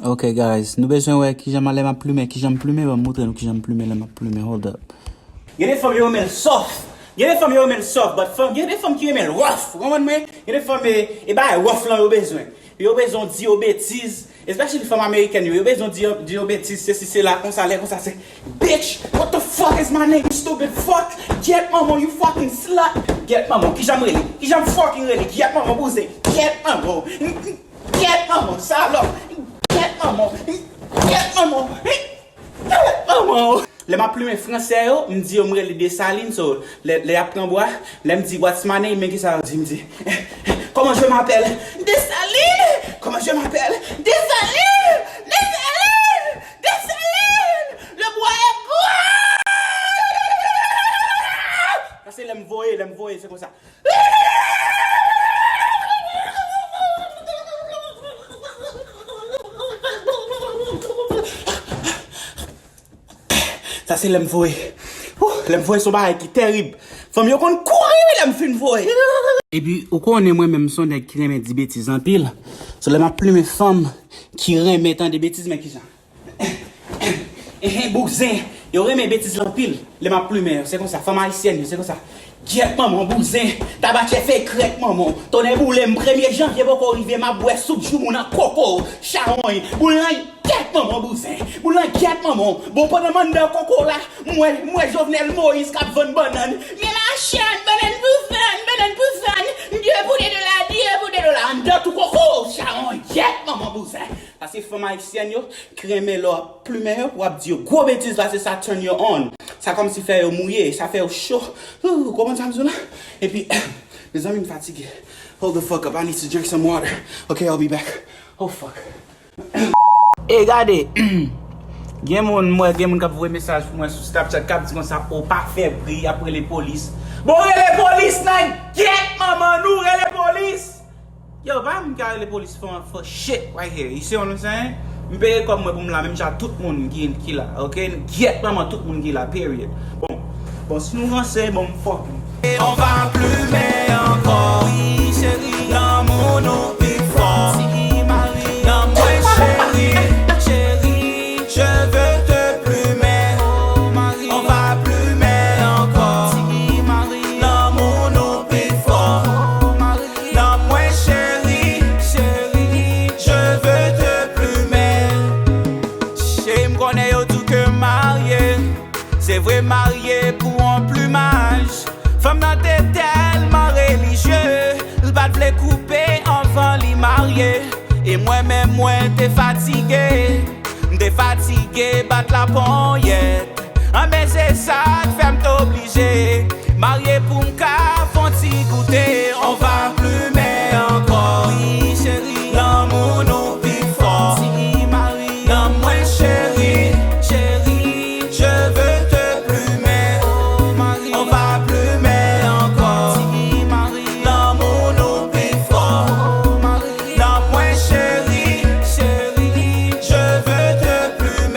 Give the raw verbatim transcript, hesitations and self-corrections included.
Ok, guys, nou bezwen wè kijan m, lè m ap plimen, kijan m plimen, ban m montre nou kijan m plimen lè m ap plimen. Hold up. Gen de fanm yo renmen l soft. Gen de fanm yo renmen l soft, but fanm, gen de fanm ki renmen l rough. Ou konprann mwen? Gen de fanm e, e bagay rough lan yo bezwen. Yo bezwen di yo betiz. Especially fanm amerikèn yo. Yo bezwen di yo, di yo betiz, sesi, sela, konsa, lè konsa, se, bitch, what the fuck is my name, stupid fuck? Gyèt manman, you fucking slut. Gyèt manman, kijan m rele? Kijan m fucking rele? Gyèt manman, bouzen. Gyèt manman. Gyèt manman, salòp. Gyèt manman. Gyèt manman. Gyèt manman. Lè m ap plimen fransè yo, m di yo m rele Desalin, so, lè, lè y ap pran bwa, lè m di, "What's my name?" Men kisa yo di, m di, "Comment je m'appelle?" "Desalin! Comment je m'appelle?" "Desalin! Desalin! Desalin! Le bois est bois!" Sa se lè m voye, lè m voye, se konsa. Sa se lè m voye. Ouh, lè m voye se yon bagay ki terib. Fanm yo konn kouri wi lè m fin voye. Epi ou konnen mwen menm se yon nèg ki renmen di betiz anpil. So lè m ap plimen fanm ki renmen tande betiz, men kijan. Enhen, bouzen. Yo renmen betiz la anpil. Lè m ap plimen yo, se konsa. Fanm ayisyèn yo, se konsa. Gyèt manman, bouzen. Tabatjè fè krèt manman. Tonnè boule m, premye janvye poko rive, m ap bwè soup joumou nan koko. Chawony. Boul lan gyèt manman, bouzen. Boul lan gyèt manman. Bon, pandan m anndan koko la, m wè, m wè Jovenel Moïse k ap vann bannann. Men machann bannann pou vann, bannann pou vann. Deux pou deux dola, deux pou deux dola. Anndan tou koko. Chawony, gyèt manman, bouzen. Sa se fanm ayisyèn yo ki renmen lè w ap plimen yo, w ap di yo gwo betiz la, se sa turn yo on. Sa kòmsi fè yo mouye, sa fè yo cho. Ooh, ou konprann sa m di w la? Epi, mezanmi, m fatige. Hold the fuck up, I need to drink some water. Okay, I'll be back. Oh fuck. E gade, gen moun, m wè gen moun k ap voye mesaj pou mwen sou Snapchat k ap di konsa, "O pa fè bri, y ap rele polis." Bon, rele polis nan gyèt manman nou, rele polis! Yo, pa m ka rele polis for, for shit right here. You see what I'm saying? M peye kòb mwen pou m la, menm jan tout moun ki, ki la, ok? Gyèt manman tout moun ki la, period. Bon, bon, si nou ranse, bon, m fuck nou. On va plumen ankò, wi, cheri. Lanmou nou pi fò. Nan mwen, cheri, cheri, je veux te plumer. On va plumen ankò. Lanmou nou pi fò. Nan mwen, cheri, cheri, je veux te plumer. Cheri, m konnen yo di w ke marye, se vre, marye pou on plimaj. Fanm nan te tèlman relijye, l pa t vle koupe anvan li marye. E mwen menm, mwen te fatige, m te fatige bat laponyèt. Anben, se sa k fè m t oblije marye pou m ka